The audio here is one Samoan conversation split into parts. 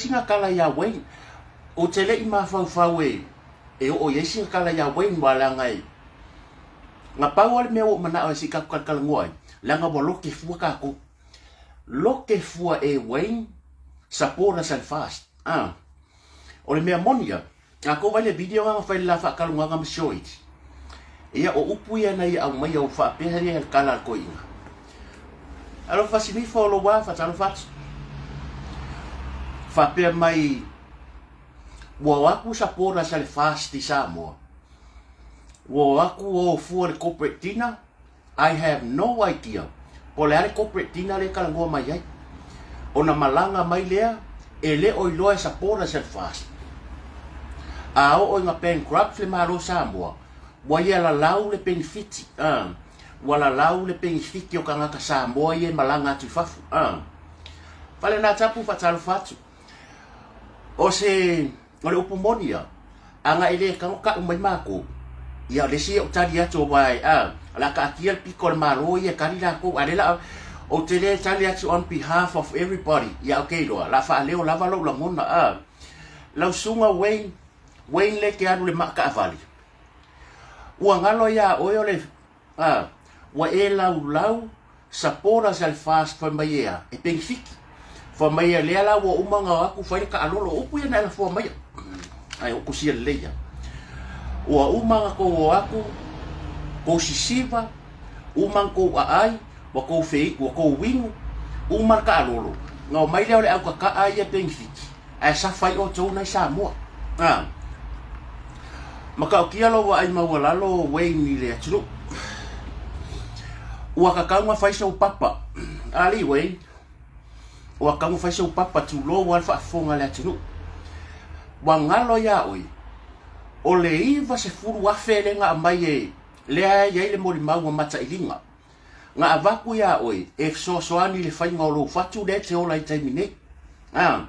sina tala iā Wayne. Ou te le i mafaufau e e oo i ai sina tala iā Wayne aua leaga e na pau lava le mea ua ou manao ai se i tatou talatalanoa ai, leaga ua lote fua tatou. Lote fua e Wayne supporters a le FAST. Ah. O le mea moni ia, a tou vaai i le video lena na fai i le la faatalogaga ma Sioiti, ia o upu ia na ia aumaia ua faapea ia le tala a le toeaina. Alofa Sinifa o lou a faatalofa atu. Faapea mai ua o atu supporters a le FAST i Samoa, ua o atu o fua le corporate dinner, I have no idea po o le a le corporate dinner lea e talanoa mai ai. Ona malaga mai lea, e le o iloa e supporters e le FAST. A oo ina bankrupt le Malo o Samoa, ua ia lalau le penefiti, uh, ua lalau le penefiti o tagata Samoa ia e malaga atu i fafo. Uh. Fale na tapu faatalofa atu. O se, o le upu moni ia, ana e le tago tau mai matou, ia o le isi ia ou tali atu aua e, a, o le a taatia le pito a le Malo ia e tali latou, a o lea la, ou te le tali atu on behalf of everybody, ia ou te iloa, o le a faaleo lava lou lagona, a. Lau Susuga Wayne, Wayne lea e te alu i le maa taavale, ua galo ia oe o le, A, ua e laulau supporters a le FAST fai mai e a, e penefiti. Fai mai e lea la ua uma ona o atu fai le taalolo, o upu ia na e lafoa maia. Ai o kusia lelei ia. Ua uma ona tou o atu, tou sisiva, uma ona tou aai, ua tou fe, ua tou inu, uma le taalolo. Na o mai lea o le au kakaa ia e penefiti. Ae safa ai outou nai Samoa. A. Matautia lou vaai maualalo Wayne i le atunuu. Ua tatau ona fai sou papa. Alii Wayne, ua tatau ona fai sou papa tulou lava le faafofoga a le atunuu. Ua galo ia oe, o le 90,000 lea na aumai e lea e i ai le molimau a Matailiga. Na avatu iā oe e fesoasoani i le faiga o lou fatu lea e te ola ai i taimi nei. A.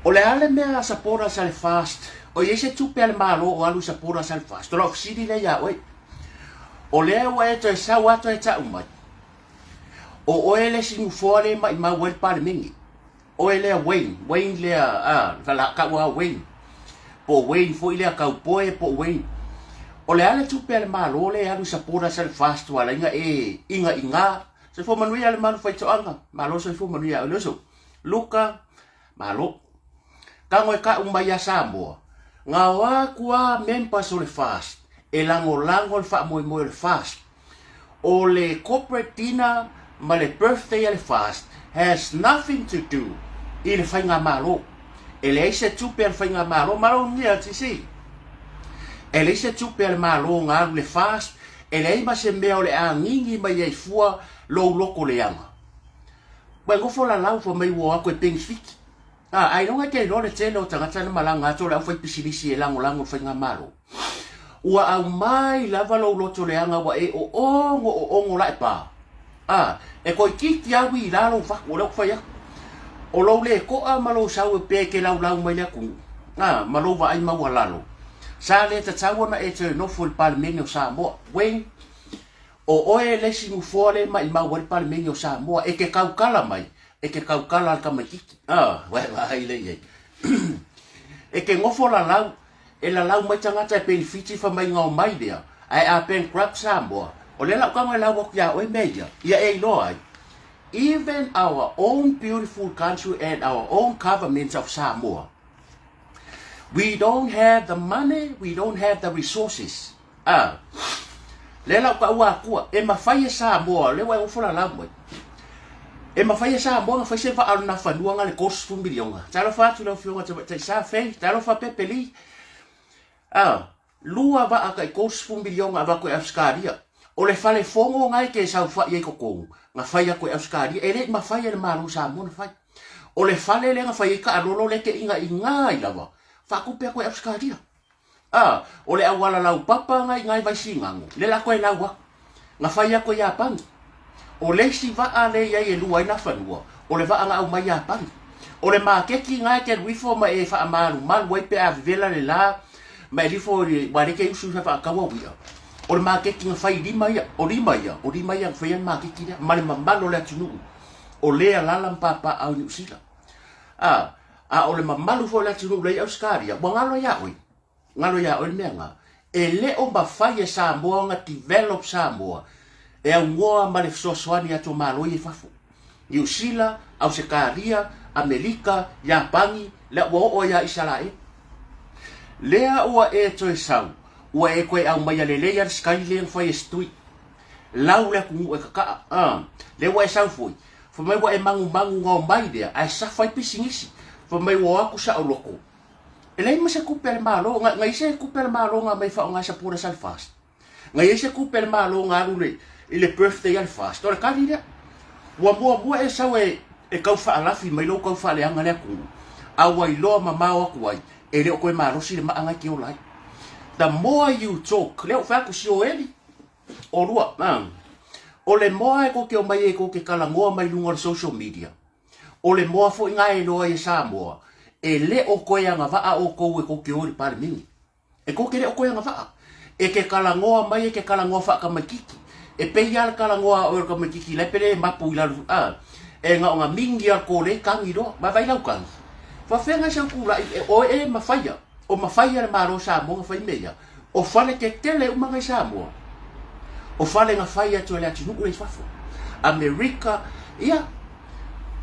O le a le mea a supporters a le FAST? O i ai se tupe a le Malo o alu i supporters a le FAST? O lau fesili lea iā oe. O lea ua e toe sau a toe tau mai, o oe le isi nofoa lea e maimau ai le Palemene. Oe lea Wayne, Wayne lea, a, la tau a Wayne. Po o Wayne foi lea kaupoe, po o Wayne. O le a le tupe a le Malo lea e alu i supporters a le FAST ua ala ai na e igaigā. Soifua manuia le malu faitoaga. Malo soifua manuia oe le uso. Luka, malo. Tago e tau mai ia Samoa, na o atu a members o le FAST e lagolago le faamoemoe o le FAST. O le corporate dinner ma le birthday a le FAST has nothing to do i le faigamalo. E leai se tupe a le faigamalo, malo nia LTC. E leai se tupe a le Malo na alu i le FAST, e leai ma se mea o le a gigi mai ai fua lou loto leaga. Ua e nofo lalau fai mai ua o atu e penefiti. A, ailoga e te iloa le tele o tagata na malaga atu o le aufaipisinisi e lagolago i le faigamalo. Ua aumai lava lou loto leaga ua e oogo oogo lae pa. A, e toeitiiti a wi i la lou fatu, o lea ou te fai atu. O lou le toa ma lou sau e pe e te laulau mai le atunuu, a, ma lou vaai maualalo, sa le tatau ona e toe nofo i le Palemene o Samoa. Wayne, o oe le isi nofoa lea e maimau ai le Palemene o Samoa, e te tautala mai, e te tautala a le tamaititi. A, ua e vaai lea i ai. E te nofo lalau, E lalau mai tagata e penefiti fai mai na omai lea ae a bankrupt Samoa o lea la ou tago e lau atu ia oe mea ia ia e iloa ai even our own beautiful country and our own government of Samoa we don't have the money we don't have the resources a lea la ou taua atua e mafai e Samoa lea ua e ofo lalau mai e mafai e Samoa na fai se vaa o le Nafanua na le 30 miliona. Talofa atu lau Afioga Tamaitai Sa Fei, talofa Pepe Lee. A, lua vaa tai 30 miliona avatu e Ausetalia. O le fale fono na e te saofai ai totonu, na fai atu e Ausetalia, e le i mafai e le Malo o Samoa na fai. O le fale lea na fai ai taalolo lea e te igaigā ai lava, faatupe atu e Ausetalia. A, o le auala laupapa na i ngai Vaisigano, lea la toe lau aku, na fai aku e Iapani. O le isi vaa lea i ai e lua ai Nafanua, o le vaa na aumai Iapani. O le maketi na e te alu ifo ma e faamalumalu ai pe a vevela le la, ma e alu ifo i aua lea e te usu i faataua uia. O le maketi na fai i lima ia, o lima ia, o lima ia na faia le maketi lea, ma le mamalu o le atunuu, o lea alala ma papaaao i Niu Sila. A. A o le mamalu foi o le atunuu la i Ausetalia, ua galo iā oe. Galo iā oe le mea na. E le o mafai e Samoa ona develop Samoa e aunoa ma le fesoasoani atu a Malo ia i fafo. Niu Sila, Ausetalia, Amelika, Iapani, lea ua oo ai ia Isaraelu. Lea ua e toe sau, ua e toe aumaia lelei a le sky lea na fai e Stui. Lau le atunuu e kaka'a. A, lea ua e sau foi, fai mai ua e manumanu na omai lea ae safa ai pisinisi. Fai mai ua o atu saoloto. E leai ma se tupe a le Malo, na, na i ai se tupe a le Malo na aumai e faaaoga e supporters a le FAST. Na i ai se tupe a le Malo na alu le, i le birthday a le FAST. O le kali lea. Ua muamua e sau e, e tau faalafi mai lou tau faaleaga le atunuu, a ua iloa mamao atu ai, e le o toe malosi le maa na e te ola ai. The more you talk, lea ua fai atu Sioeli, olua, a, o le moa e tou te omai ai tou te talanoa mai luga o le social media, O le moa foi na e iloa ai e Samoa, e le o toe agavaa outou e tou te o i le Palemene. E tou te le o toe agavaa. E ke talanoa mai e ke talanoa faatamaititi. E pei lava le talanoa a oe o le tamaititi la e pele e mapu i lalo, a, e na ona mingi lava o le kole tagi loa. Vaavaai lau tagi. Faafeagai sau tulai, e oe e mafaia. O mafaia le Malo o Samoa na fai mea ia. O fale tetele uma na i Samoa, o fale na fai atu e le atunuu lea i fafo. Amerika, ia,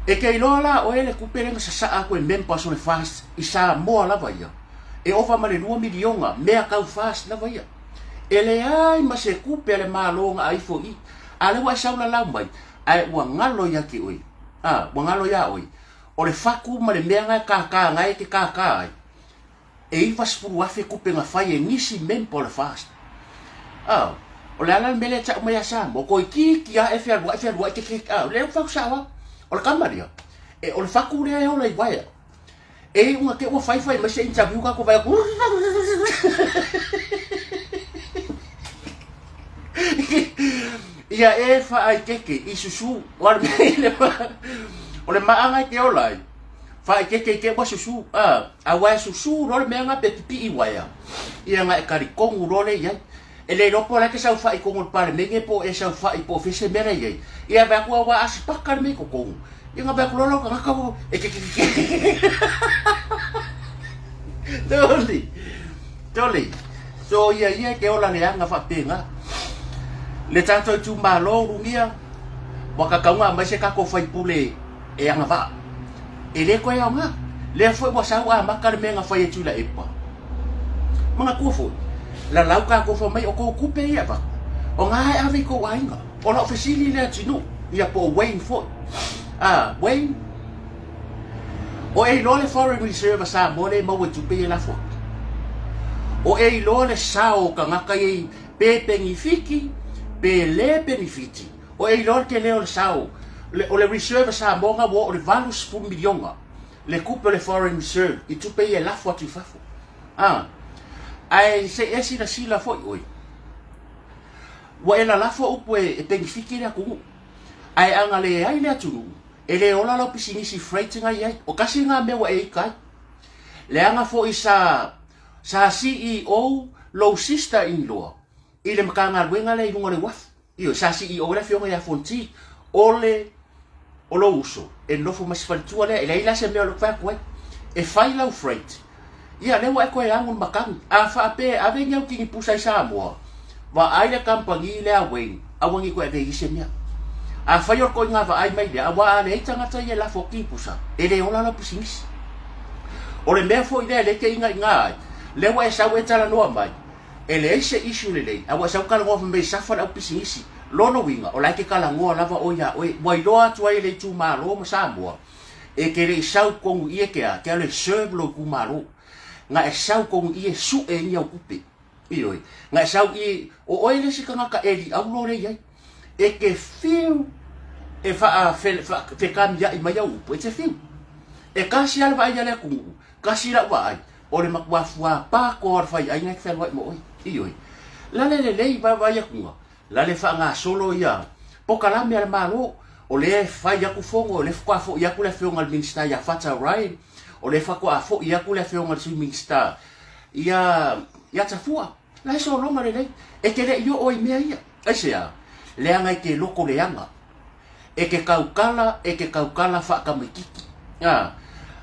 e te iloa la oe le tupe lea na sasaa atu e members o le FAST i Samoa lava ia, e ova ma le $2 miliona mea tau FAST lava ia. E leai ma se tupe a le Malo na aifo i i. A lea ua e sau lalau mai, ae ua galo ia te oe, a, ua galo iā oe, o le fatu ma le mea na e kākā na e te kākā ai, E 90,000 tupe na fai e nisi member o le FAST. Oh, o le ala le mea lea e tau mai ia Samoa, toeitiiti lava e fealuai, fealuai te ke, ah, lea ua fai atu sao lava. O le tama lea, e, o le fatu lea e ola i uaea. E iu ina te ua fai fai mai se interview tatou vaai atu, Ia e faaitete i susu, o le mea, o le maaga e te ola ai, Faaeteete i te ua susu, a, aua e susu loa le mea na pe pipii uaea, ia na e talitonu loa lea i ai. E le iloa po o le a e te saofai i totonu o le Palemene po o e saofai po o fea se mea la i ai, ia vaai atu aua a sipaka le mea i totonu, ia na vaai atu loa la o tagata ua e te Toli! Toli! So ia ia e te ola leaga faapena. Le tatou itumalo Ulugia, ua tatau ona aumai se tatou faipule e agavaa. E le toe aoga. Lea foi ua sau amata le mea na fai e Tuilaepa. Manatua foi, lalau tatou fai mai o tou tupe ia e avatu, o na e ave i tou aiga. O lau fesili lea atunuu, ia po o Wayne foi. Ah, Wayne, o e iloa le foreign reserve a Samoa lea e maua i tupe ia e lafo atu? O e iloa le sao o tagata ia i pe penifiti, pe le penifiti, O e iloa le tele o le sao o le reserve a Samoa na ua oo i le $80 miliona le tupe o le foreign reserve i tupe ia e lafo atu i fafo. A, ae se i e silasila foi oe, ua e lalafo upu e penifiti le atunuu, ae ana leai le atunuu, e le ola lau pisinisi freight na i ai. O tasi na mea ua e ita ai. Leaga foi sa sa CEO lou sister in law i le Matagaluega lea i luga o le uafu. Ioe, sa CEO ai le afioga ia Fonti, o le o lou uso e nofo ma si faletua lea, e leai la se mea o le fai atu ai. E fai lau freight, ia lea ua e toe agu i le matagi. A faapea e ave ni au kinipusa i Samoa, vaai le kamupani lea a Wayne, aua ne i toe ave i ai se mea. Afai o le toaiga vaai mai lea, aua a leai tagata ia e lafo atu kinipusa, e le ola lau pisinisi. O le mea foi lea lea e te ingainga ai, lea ua e sau e talanoa mai, E leai se issue lelei, a ua e sau talanoa fai mai e safa le au pisinisi. Lona uiga, o la e te talanoa lava oe ia oe. Ua iloa atu ai e le itumalo ma Samoa, e te le i sau tonu i e ke a, ke alu e serve lou itumalo. Na e sau tonu i e sue ni au tupe. Ioe. Na e sau i, o oe le isi tagata e liaulo le i ai. E te fiu e faafekamia'i mai au upu, e te fiu. E kasi lava le vaai a le atunuu, kasi lau vaai, O le matua fuapā koa o le faiaiga e te fealuai ma oe. Ioe. Lale lelei vaavaai atuga, lale faagasolo ia pokalame a le Malo, o lea e fai atu fono, o lea faatoa foi atu le afioga i le Minisita ia Fata Ryan, o lea faatoa foi atu le afioga i le Sui Minisita ia ia Tafua. La e sologa lelei. E te le i oo i mea ia. Aisea? Leaga e te loko leaga. E te tautala, e te tautala faatamaititi. A.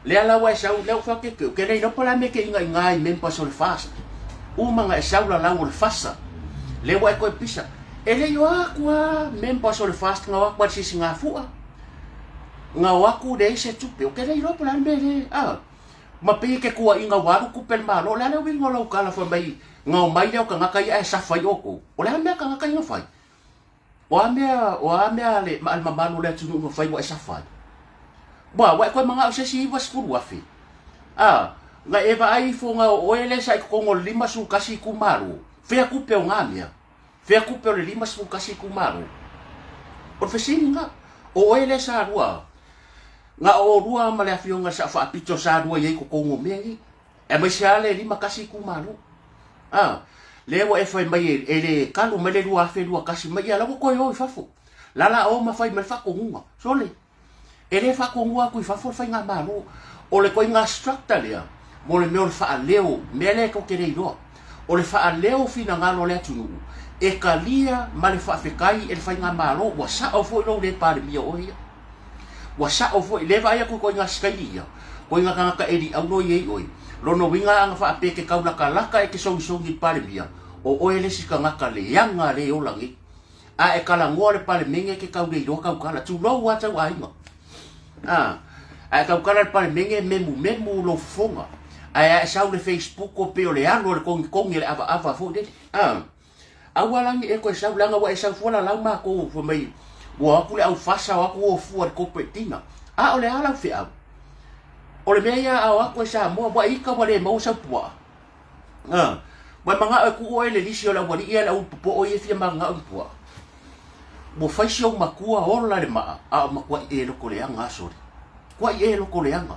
Lea la ua e sau, lea ua fai atu ke, ke le iloa po o le a mea e te iga'iga ai i members o le FAST. Uma na e sau lalau o le FASA. Lea ua e toe pisa. E le i o atu a members o le FAST na o atu a i le sisigafua. Na o atu leai se tupe. Ou te le iloa po o le a le mea le, a. Ma pei e te tuuaiina ua alu tupe a le Malo. O le a le uiga o lau tala fai mai na omai lea o tagata ia ae safa ai outou? O le a le mea a tagata ia na fai? O a mea, o a mea a le, a le mamalu o le atunuu na fai ua e safa ai? Ua, ua e toe manao i se isi 90,000? A, na e vaai ifo na o oe lea sa i totonu o le 51 itumalo. Fea tupe o na mea? Fea tupe o le 51 itumalo? O le fesili lena. O oe lea sa lua, na o oulua ma le afioga i le Sao Faapito sa lua i ai i totonu o mea nei. Aemaise lava le 51 itumalo. A, lea ua e fai mai e, e le kalu mai le 2021 mai, ia la ua toe o i fafo. La la o ma fai mai le faatonuga. Sole, e le faatonuga atu i fafo le faigamalo. O le koiga structure lea, mo le mea o le faaleo, mea lea tou te le iloa. O le faaleo finagalo o le atunuu, e talia ma le faafetai e le faigamalo, ua sao foi lou le Palemia o oe ia. Ua sao foi, lea vaai atu ituaiga sikaili ia, koiga tagata e liaulo i ai oe. Lona uiga ana faapea e te taulatalata e te sogisogi i le Palemia, o oe le isi tagata leaga le ola nei. A e talanoa le Palemene e te tau le iloa tautala, tulou a tau aiga. A, a e tautala le Palemene e memumemu lou fofoga. Ae a e sau le Facebook o pei o le alu o le togitogi o le avaava foi lele. A. Aua la ne i e toe sau, leaga ua e sau fua lalau matou, fai mai, ua o atu le aufasa, o atu o fua i le corporate dinner. A o le a lau feau? O le mea ia a o atu e Samoa, ua e ita ua le maua sau puaa. A, ua e manao e tuu oe i le lisi o le aualii ia le au popoo ia e fia mananao i ni puaa. Ua fai si ou matua ola le maa, a o matuai e lotoleaga a sole. Tuai e lotoleaga.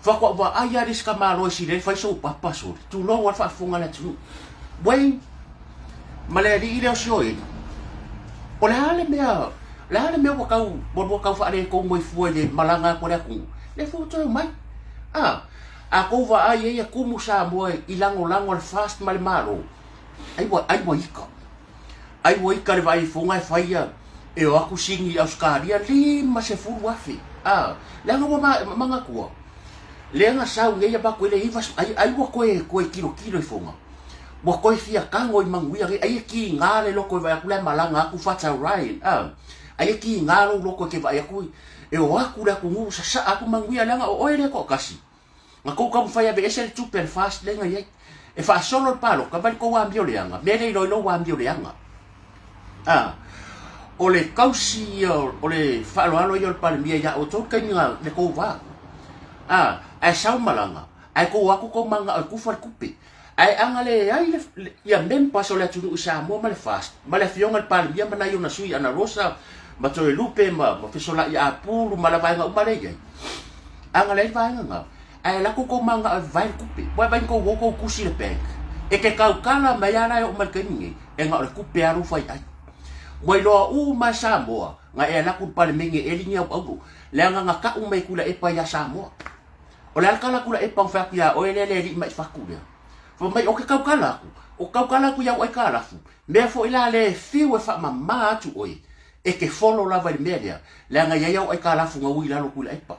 Faatoa vaai lava le isi tamaloa e sili ai fai sou papa sole. Tulou lava le faafofoga a le atunuu. Wayne, ma le alii lea o Sioeli, o le a le mea, o le a le mea ua tau, ua lua tau faaletonu ai fua i le malaga atu a le atunuu? Lea foi ua toe omai. A, a tou vaai ai a tumu Samoa i lagolago a le FAST ma le Malo, ai ua, ai ua ika. Ai ua ika le vaai ifoga e fai ia e o atu sini i Ausetalia 50,000. A, leaga ua ma, manatua, lea na sau nei avatu ai le iva, ai, ai ua toe, toe tilotilo ifoga. Ua toe fia tago i manuia nei, ai e kiga le loto e vaai atu la e malaga atu Fata Ryan. A, ai e kiga lou loto e te vaai atu e o atu le atunuu sasaa atu manuia, leaga o oe lea e toatasi. Na tou taumafai e aveese le tupe a le FAST lea na i ai. E faasolo le palota mai le tou amio leaga, mea le iloa i lou amio leaga. A, o le tausi ia, o le faaaloalo ia o le Palemia ia outou le taimi na le tou va. A, ae sau malaga, ae tou o atu tou mananao e tufa le tupe. Ae ana leai le, ia members o le atunuu i Samoa ma le FAST, ma le afioga i le Palemia ma nai ona sui, Ana Rosa, ma Toelupe, ma, ma Fesola'i Apulu, ma la vaega uma lea e i ai. Ana leai le vaega na, ae alu atu tou mananao e vavae le tupe. Ua e vaai na tou o tou tusi i le bank, e te tautala mai lava la e oo mai i le taimi nei, e na o le tupe lava lou fai ai. Ua iloa uma e Samoa, na e alu atu i le Palemene e eli ni au auro, leaga na tau mai e Tuilaepa ia Samoa. O le a le tala Tuilaepa na fai atu ia oe lea le alii maifatu lea? Fai mai, Ou te tautala atu, ou te tautala atu i au aitalafu, mea foi la lea e fiu e faamama atu oe, e te folo lava i le mea lea, leaga e i ai au aitalafu na ui i lalo Tuilaepa.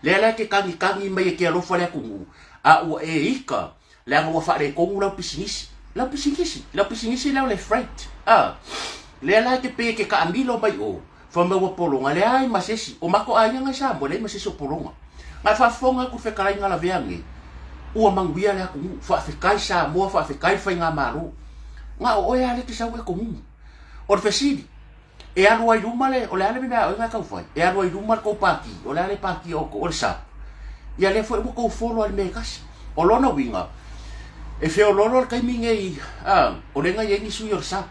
Lea la e te tagitagi mai e te alofa le atunuu, a ua e ika, leaga ua faaletonu lau pisinisi. Lau pisinisi? Lau pisinisi lea o le freight, a. Lea la e te pei e te taamilo mai o, fai mai ua pologa, leai ma se isi. O matou aiga i Samoa, leai ma se isi o pologa. Na e faafofoga atu i le fetalaiga lavea nei, ua manuia le atunuu, faafetai Samoa, faafetai le Faigamalo. Na o oe lava lea e te sau e tonumu. O le fesili, E alu ai i luma le, o le a le mea a oe na tau fai? E alu ai i luma le tou pati, o le a le pati a outou, o le SAP. Ia lea foi ua tou folo a le mea e tasi. O lona uiga, e feoloolo le taimi nei, a, o lea na i ai ni sui o le SAP.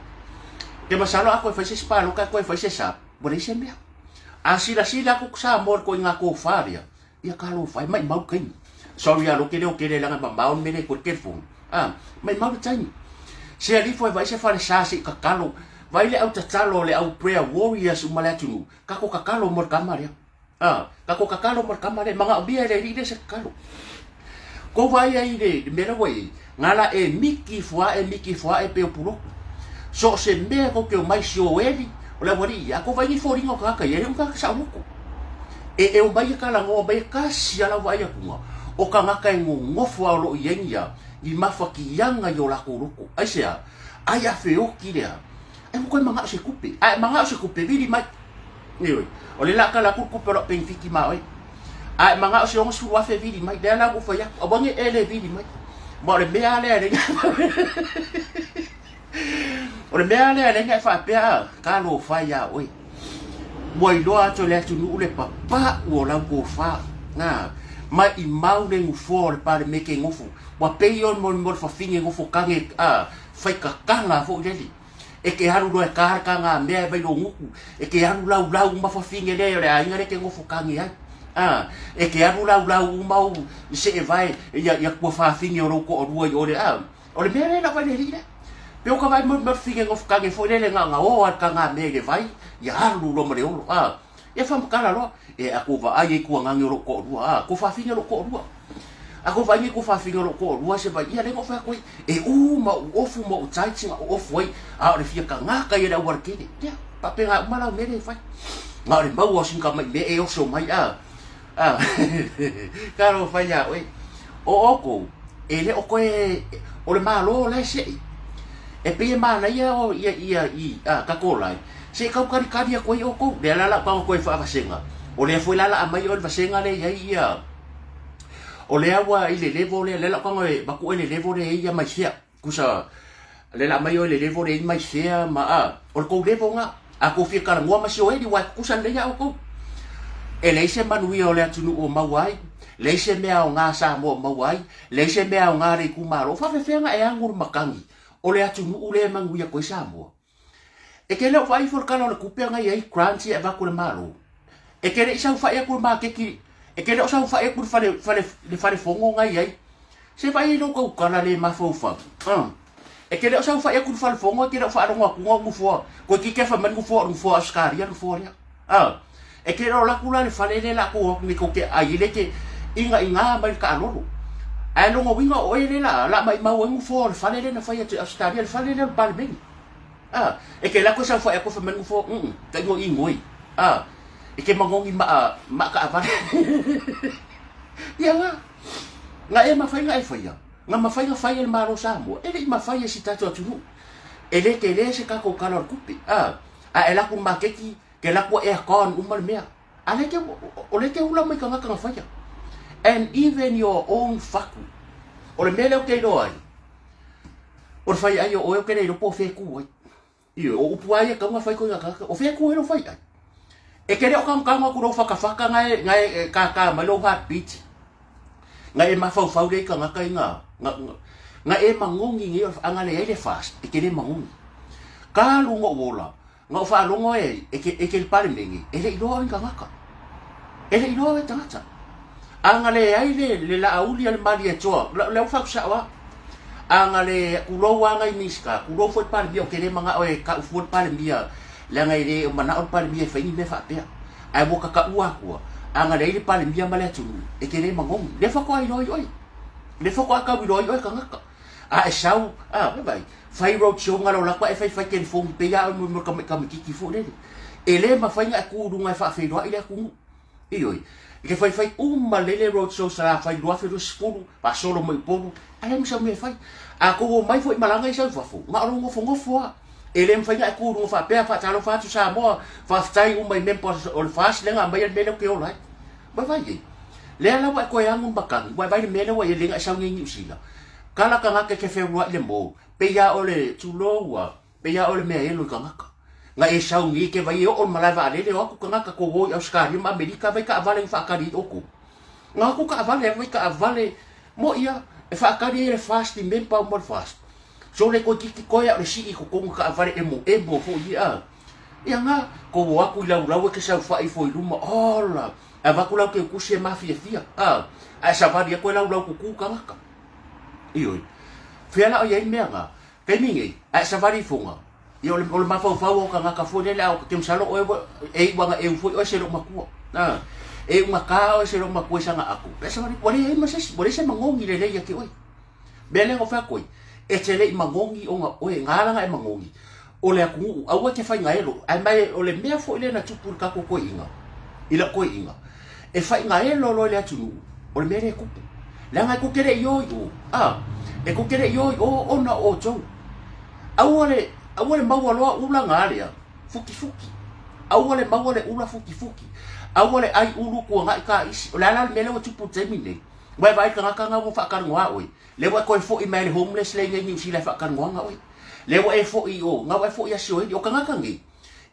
Te masalo a toe fai se isi palota e toe fai se SAP, ua leai se mea. A silasila atu Samoa i le ituaiga tofa lea, Ia talofa e, maimau le taimi. Sorry alo ke leo kele leaga e mamao le mea lea i koe telefoni. Ah, maimau le taimi. Se alifo e vai se falesa se i tatalo. Vai le au tatalo le au prayer warriors uma le atunuu. Kako tatalo mo le kama lea. Ah, kako tatalo mo le kama lea. Manaomia e le alii lea se tatalo. Kou vaai ai i le mea lea ua i ai, nga la e miki ifo ae, miki ifo ae pei o puloku. So o se mea kou te omai si o eli, o le aualii ia, a kou vaai ni foliga o tagata ia, e le o ni tagata saoloto. E e omai e talanoa mai e kasi a lau vaai atuga, o tagata e nonofo a o lo o i ai ni a, ni mafatiaga i o latou loto. Aisea? Ai a feoti lea, ai ua toe manao se tupe. A e manao se tupe, vili mai. Ioe. O lea o le a tala atu le tupe o lau penefiti ma oe. A e manao se 60,000 vili mai, lea la ua ou fai atu, aua ne i e le vili mai. Ma o le mea lava lea e leai O le mea lea lea e faapea talofa ia oe. Ua iloa atu e le atunuu le papau o lau tofa. Na, maimau le nofoa o le Palemete nofo. Ua pei o le mo le fafine nofo tane a fai tatala foi lele. E te alu loa e ta le taga mea e vai lou gutu. E te alu laulau uma fafine lea o le aiga lea e te nofo tane ai. A, e te alu laulau uma au seevae ia ia tuafafine o lou toalua i o le a. O le mea lea na vaai le alii lea. Pe o ka vaai mo fine ngof kage foi lele nga nga o al ka nga me le vai ia alu lo ma le olo a. Ia whamakala loa e a ko vaai e kua ngange o lo ko rua a ko whawhine lo ko rua. A ko vaai ko whawhine lo ko rua se vai ia le ngo koe e u ma u ofu ma u taiti ma u ofu ai a o le fia ka ngā kai e le awara kere. Ia, pa pe ngā umala o mere e whai. Ngā o le mau o sinka mai me e oso mai a. A, ka ro whai a oe. O oukou, e le o koe, o le Malo la e seʻi. E pei e manaia o ia ia i a ka kolai, se i kaukalikali aku ai oukou. Lea la lau tago koe faavasega, o lea foi la laa mai oe le vasega lea i ai ia, o lea ua i le level lea, lea lau tago e avatu oe i le level lea e i ai ia mai fea. Kusa, le la mai oe le level le i mai fea ma a, o le kou level nga, a kou fia talanoa ma si oe li wa e kukusa lelei ia oukou. E leai se manuia o le atunuu o maua ai, leai se mea aoga a Samoa o maua ai, leai se mea aoga a le itumalo, faafefea na e agu le matagi o le atunuu lea e manuia atu ai Samoa. E te le o vaai ifo i le Tala o le Tupe ana i ai grants ia e avatu e le Malo. E te le i saofai atu i le maketi, e te le o saofai atu i le fale, fale, le fale fono na i ai. Se vaai ai lou tautala le mafaufau. E te le o saofai atu i le fale fono, e te le o faalogo atu o nofoa. Toeitiiti lava fai mai le nofoa o le nofoa Ausetalia le nofoa lea. E te le o alu atu la i le fale lea latou o atu nei tou te aai ai lea e te inaina mai le taalolo. Ae lona uiga o oe lea la, la maimau ai nofoa o le fale lea na fai atu i Ausetalia, le fale lea o le Palemene. A, e te lako saofai aku fai mai nofoa, mm, ka ingoa ingoi. A, e te magogi maa, maa kaavale. Ia nga, nga e mafai nga e faia, nga mafai nga fai e le Malo Samoa, e le i mafai e si tatou atunuu. E le tele se tatou Tala o le Tupe. A, a e lako i le maketi, ke lako a aircon uma le mea. A le te, o le te ula mai tagata na faia. And even your own fatu. O le mea lea ou te iloa ai, o le fai ai o oe ou te le iloa po o fea e ku ai. Ioe, o upu a ia tau na fai koe nga tagata, o fea e ku ai lou fai ai. E te le o kagokago atu lou whakawhaka nga e, nga e kākā mai lou heartbeat. Nga e mafaufau lea i tagata i nga, nga, nga, nga e magogi nei o le anga leai le fast, e te le magogi. Ka alu ngoʻu ola, Na ou faalogo e, e ke, e ke le Palemene, e le i loa oe ni tagata. E le i loa oe tagata. A na leai le, le laauli a le Malietoa, la, lea ua faakusao a. A na le kulou a nai Minisita, kulou foi le Palemia, ou te le manao e kau fua le Palemia, leaga e le o manao le Palemia e fai ni mea faapea. Ae ua kakaua atua, a na leai le Palemia ma le atunuu, e te le magogi. Lea faatoa iloa ai oe. Lea faatoa tau iloa ai oe tagata. A e sau, a, vaai, fai roadshow ngalo lako e fai fai telefoni pei a mo mo ka kamititi fo lele. E le mafai nga ku lunga e faafeiloai le atunuu. Ioe. E ke fai fai uma lele roadshow sa fai 2020, faasolo mai Upolu, a leai ma sau mea e fai. A kou omai foi malaga i sau i fafo, na o lou nofonofo lava. E le mafai ona e ku i luga faapea, faatalofa atu Samoa, faafetai uma i members o le FAST lea na aumaia le mea lea ou te ola ai. Vaivai e. Lea la ua e toe agu le matagi, ua e vaai i le mea lea ua i ai lea na e sau nei i Niu Sila. Kala tagata e te feuluai le mou, pei a o le, tulou a, pei a o le mea elo i tagata. Na e sau nei ke vai e oo le malae vaalele, o atu tagata kou o i Ausetalia ma Amerika vai taavale na faatali ai oukou. Na o atu taavale vai taavale mo ia e faatali ai le FAST i member uma o le FAST. So le toeitiiti koe a o le sii i totonu taavale emoemo foi ia a. Ia nga, kou o atu i laulau e ke saofai ifo i luma, ola, e avatu lau keukusi e mafiafia, a, ae savali atu e laulau kuku tagata. Ioe. Fea la o i ai mea nga? Taimi nei, ae savali ifoga, ia o le, o le mafaufau o tagata foi lele, a o te masalo oe ua, e iu ana eu foi oe se lou matua. A, e iu gata oe se lou matua i sana aku. Pe savali, ua leai ma se isi, ua leai se magogi lelei ia te oe. Mea lea na fai atu ai, e te le i magogi ona oe, na ala na e magogi, o le atunuu, aua e te fai gaelo, ae mai o le mea foi lea na tupu i le tatou toeaina, i lau toeaina. E faigaelo loa i le atunuu, o le mea lea e tupu. Leaga e tou te le i o i o, a, e tou te le i o i o ona o outou. Aua le, aua le maua loa ula na lea, futifuti. Aua le maua le ula futifuti. Aua le ai ulu tuanai taisi. O le a la le mea lea ua tupu i le taimi lenei? Ua e vaai i le tagata na ua faatalanoa oe, lea ua e toe foi mai le homeless lea i inei i Niu Sila e faatalanoaga oe. Lea ua e foi i o, na ua e foi i Asioeli. O tagata nei,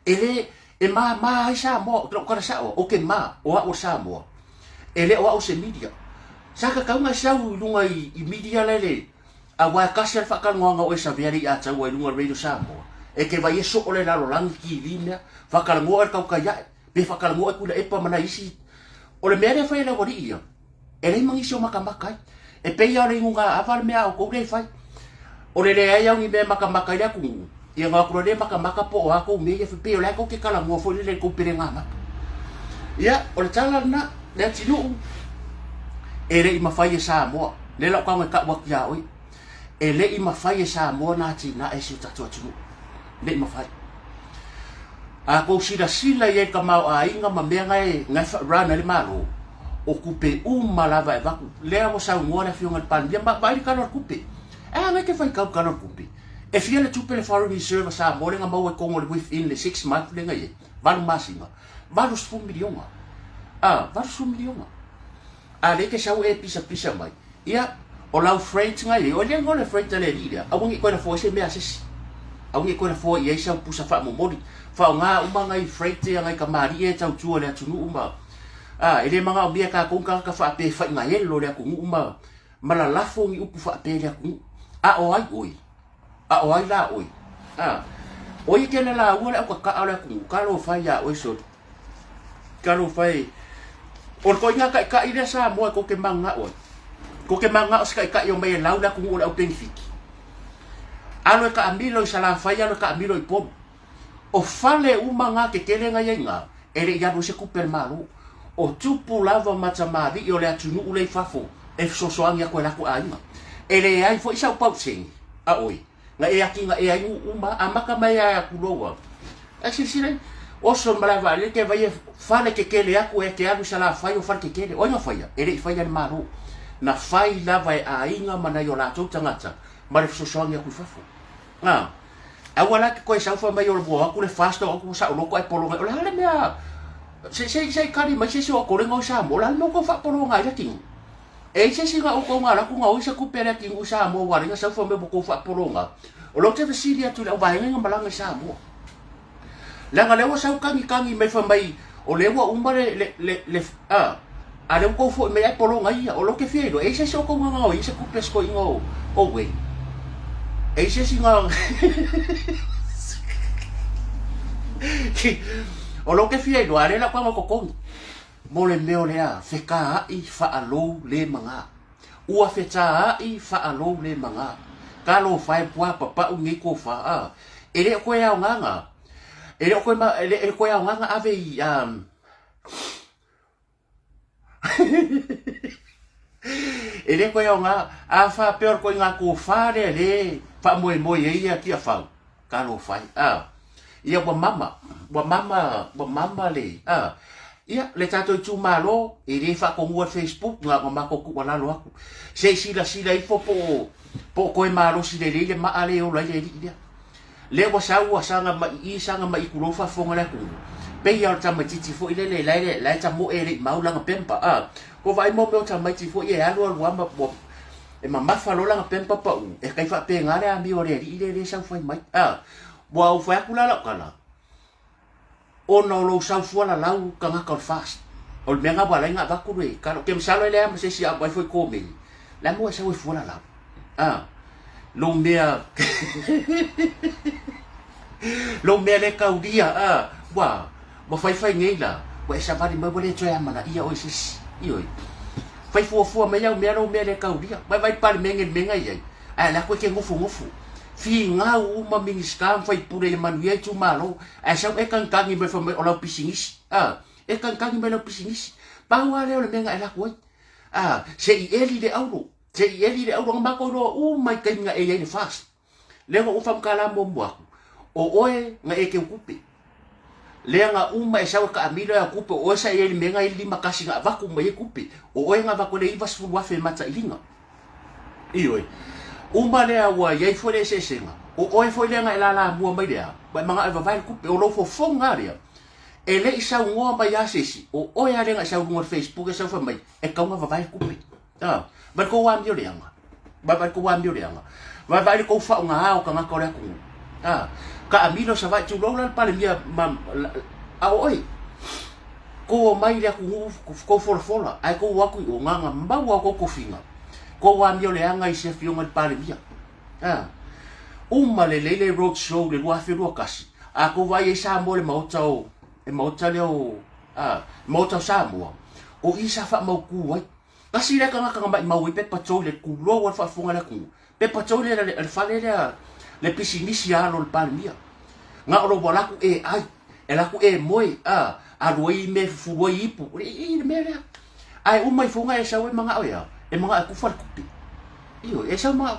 e le, e māmā ai Samoa, ou te tala sao, ou te mā, o au o le Samoa. E le o au o se media. Sa tatau ona e sau i luga i, i media lele, aua e tasi lava le faatalanoaga o oe Savea le i Ataua i luga o le Radio Samoa. E te vaai e soo le lalolagi TV mea, faatalanoa oe i le tautai ae, pe faatalanoa oe Tuilaepa ma nai isi. O le mea lea e fai e le aualii ia, E leai ma nisi o makamaka ai. E pei lava o le inuga ava le mea a outou lea e fai. O le leai au ni mea e makamaka ai le atunuu, ia ona o atu loa lea makamaka po o a tou mea ia e fai, pei o la e tou te talanoa foi lele i le tou pelega mata. Ia, o le tala lena, Leatinuu, e le i mafai e Samoa, lea la ou tago e tau atu ia oe, e le i mafai e Samoa na atinae si o tatou atunuu. Le i mafai. A tou silasila i ai i le tamaoaiga ma mea na e, na e run ai le Malo, o tupe uma lava e avatu. Lea ua saunoa le Afioga i le Palemia, ma vaai le Tala o le Tupe. E a nai te faitau i le Tala o le Tupe? E fia le tupe le foreign reserve a Samoa lea na maua i totonu o le within le 6 month lea na i ai, 8 masina, 80 miliona. A, 80 miliona. A lea e te sau e pisapisa mai, ia, o lau freight na i ai, o le igoa o le freight a le alii lea, aua ne i toe lafoa ai se mea a se isi. Aua ne i toe lafoa i ai sau pusa faamomoli. Faaaoga uma nai freight ia nai tamalii ia e tautua i le atunuu ma, a, e le manaomia e tatou ni tagata faapea e faigaelo i le atunuu ma, ma lalafo ni upu faapea i le atunuu. A o ai oe? A o ai la oe? A, o ia kēlā lāua le ʻaukakaʻa o le atunuu, talofa e iā ʻoe soli. Talofa e. O le ituaiga taitai lea Samoa e tou te mananao ai. Tou te mananao se taitai e omai e lau le atunuu o le au penefiti. Alo e taamilo i Salafai, alo e taamilo i Upolu. O fale uma na tetele na i ai ina, e le i alu ai se tupe a le Malo. O tupu lava ma tamalii o le atunuu lea i fafo e fesoasoani atu e latou aiga. E leai foi sau pauseni a oe na e atinae ai nuu uma, amata mai lava atu loa ua. Ae silasila i, oso i le malae vaalele te vaai e fale tetele atu e te alu i Salafai o fale tetele. O ai na faia? E le i faia e le Malo. Na fai lava e aiga ma nai o latou tagata ma le fesoasoani atu i fafo. A, aua la te toe sau fai mai o ua o atu le FAST o atu ua saoloto ae pologa. O le a le mea, se, se, se i kali mai se isi o Kolega o Samoa, o le a le mea ua tou faapologa ai le atinuu? E i ai se isi na outou na alu atu na oi se tupe a le atinuu i Samoa ua ala ai na sau fai mai ua tou faapologa? O lea ou te fesili atu i le auvaega ina malaga i Samoa. Leaga lea ua sau tagitagi mai fai mai o lea ua uma le, le, le, le a, a lea ua tou foi mai ae pologa ia. O lea ou te fia iloa, e i ai se isi o outou na gaoia se tupe a si toeaina o, o Wayne? E i ai se isi na O lea ou te fia iloa, a lea la ou tago e totogi. Mo le mea o le a, fetaai faalou le magā. Ua fetaai faalou le magā. Talofa e pua papau nei tofa, a. E le o toe aoga na, e le o toe, e le o toe aoga na ave i, a, e le toe aoga, a faapea o le ituaiga tofa lea le faamoemoe ai ia Tiafau, Talofa e, a. Ia ua mama, ua mama, ua mama le, a. Ia, le tatou itumalo, e le faatonua i le Facebook, na ona matou tuualalo atu. Se i silasila ifo po o, po o toe malosi lelei le maa lea e ola ai le alii lea. Lea ua sau ua saga mai i i, saga mai i tulou faafofoga le atunuu. Pei lava o le tamaitiiti foi lele la e, la e tamoe e le i mau lana pemba, a. Ua vaai mo mea o tamaiti foi e alu alu lava ma ua E mamafa loa lana pempa pau, e tai faapena le amio a le alii lea lea e sau fai mai. A, ua ou fai atu la lau tala, ona o lou sau fualalau tagata o le FAST. O le mea na ua alai na avatu le tala. Ou te masalo e leai ma se isi a aumai foi komeni. Le a mo e sau e fualalau. A, lou mea, lou mea le taulia, a, ua, Ua faifai nei la, ua e savali mai ua le toe amanaia oe se isi. Ioe. Fai fuafua mai au mea lou mea le taulia. Vai vai Palemene le mea na i ai. Ae la koe ke nofonofo. Finau uma Minisita ma faipule ia manuia itumalo. Ae sau e kagikagi mai fai mai o lau pisinisi. A, e kagikagi mai lau pisinisi. Pau lava lea o le mea na e laku ai. A, se i eli le auro. Se i eli le auro. Na matou iloa uma i taimi na e i ai le FAST. Lea na ou faamutala muamua atu, o oe na e teutupe. Lea na uma e sau e kaamilo e au kupe, o oe sa i ai le mea na i le 51 na avatu uma i ai kupe. O oe na avatu ai le 90,000 e matailiga. Ioe. Uma lea ua i ai foi le eseesega, o oe foi lea na e lalamua mai le a, ua e manao e vavae le kupe. O lou fofoga lava lea, e le i saunoa mai lava se isi, o oe lava lea na e sau i luga o le Facebook e sau fai mai, e tatau ona vavae le kupe. A, vaai le tou amio leaga. Vaai le tou amio leaga. Vaai vaai le tou faaaoga o tagata o le atunuu. A, taamilo Savaii tulou la le Palemia ma, a o oe, tou omai i le atunuu tou folafola, ae tou o atu i o, na ona maua o tou tofiga, tou amio leaga i se afioga i le Palemia. A, uma lelei le road show i le 2021, a tou vaai ai Samoa i le maota o, le maota lea o, a, le maota o Samoa, o i sa faamautu ai. Tasi lea tagata na maimau ai pepa toilet tulou a le faafofoga a le atunuu. Pepa toilet a le fale lea le pisinisi a alo o le Palemia. Na o lou ala atu e ai, e ala atu e moe, a, alu ai i mea e fufulu ai ipu, i le mea lea. Ae uma ifoga e sau e manao e a, e manao e kufa le kupe. Ioe, e sau manao.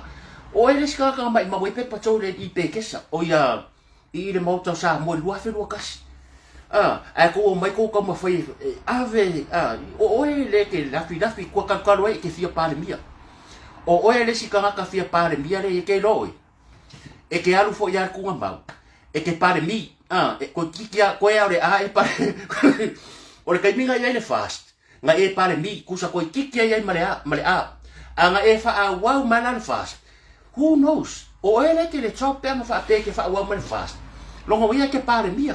O oe le isi tagata na maimau ai pepa toilet i Pekesa, o ia i le Maota o Samoa i le 2021. A, ae kou omai kou taumafai e ave, a, o oe le e te lafilafi kua kalukalo ai e te fia Palemia. O oe le isi tagata fia Palemia le e te iloa oe. E te alu foi ia le tuugamau, e te Palemi, a, e koe titi a, koe a o le a e pale, o le taimi na i ai le FAST, na e Palemi, kusa koe titi ai ai ma le a, ma le a. A na e faaauau mai la le FAST, Who knows? O oe lea e te le job pe ana faapea e te faaauau mai le FAST. Lona uiga e te Palemia.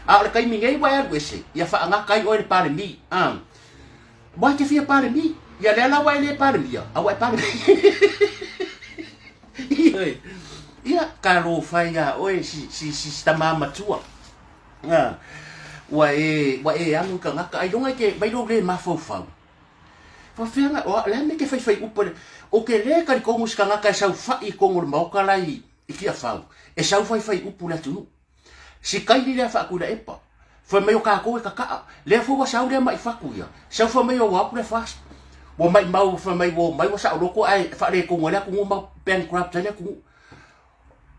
A o le taimi nei ua e alu ese, ia faagata ai oe i le Palemi. Ah. Ua e te fia Palemi. Ia lea la ua e le Palemia, a ua e Palemi. Ioe. Ia, talofa e iā oe si, si, si, si tama matua. Ah. Ua e, ua e alu i tagata, ailoga e te, mai lou le mafaufau. Faafefea na, o le a mea e te faifai upu ai, ou te le talitonu i se tagata e saofai i totonu o le Maota la i Tiafau, e sau faifai upu i le atunuu. Si kaili lea Faatuilaepa, fai mai o tatou e kaka'a, lea foi ua sau lea ma'i fatu ia, sau fai mai ua o atu le FAST, ua maimau fai mai ua omai ua saoloto ae faaletonu ai le atunuu ma bankrupt ai le atunuu.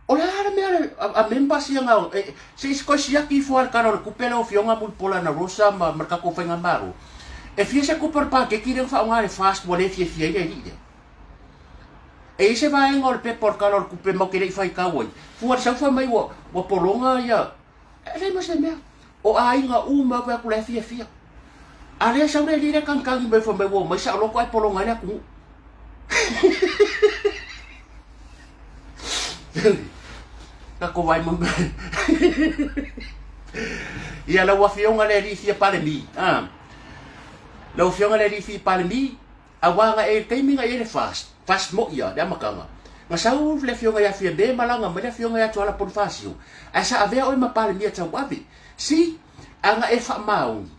O le a le mea a members ia na, se i toe siaki ifo lava i le Tala o le Tupe lau Afioga Mulipola Anarosa ma le tatou Faigamalo, e fia se tupe o le paketi lea na faaaoga e le FAST ua le fiafia ai le alii lea. E i ai se vaega o le pepa o le Tala o le Tupe matou te le i faitau ai, fua i le sau fai mai ua pologa ia, e leai ma se mea. O aiga uma fai atu la e fiafia. A lea sau le alii lea kagikagi mai fai mai ua omai saoloto ae pologa ai le atunuu. Tatou vaai mo Ia lau afioga le alii fia Palemi. Ah. Lau afioga le alii fia Palemi, aua na e taimi na i ai le FAST, FAST mo ia le amataga. Na sau le afioga ia Fiame malaga mai le afioga ia Tuala Ponifasio. Ae sa avea oe ma Palemia tauave. Si, a na e faamaoni,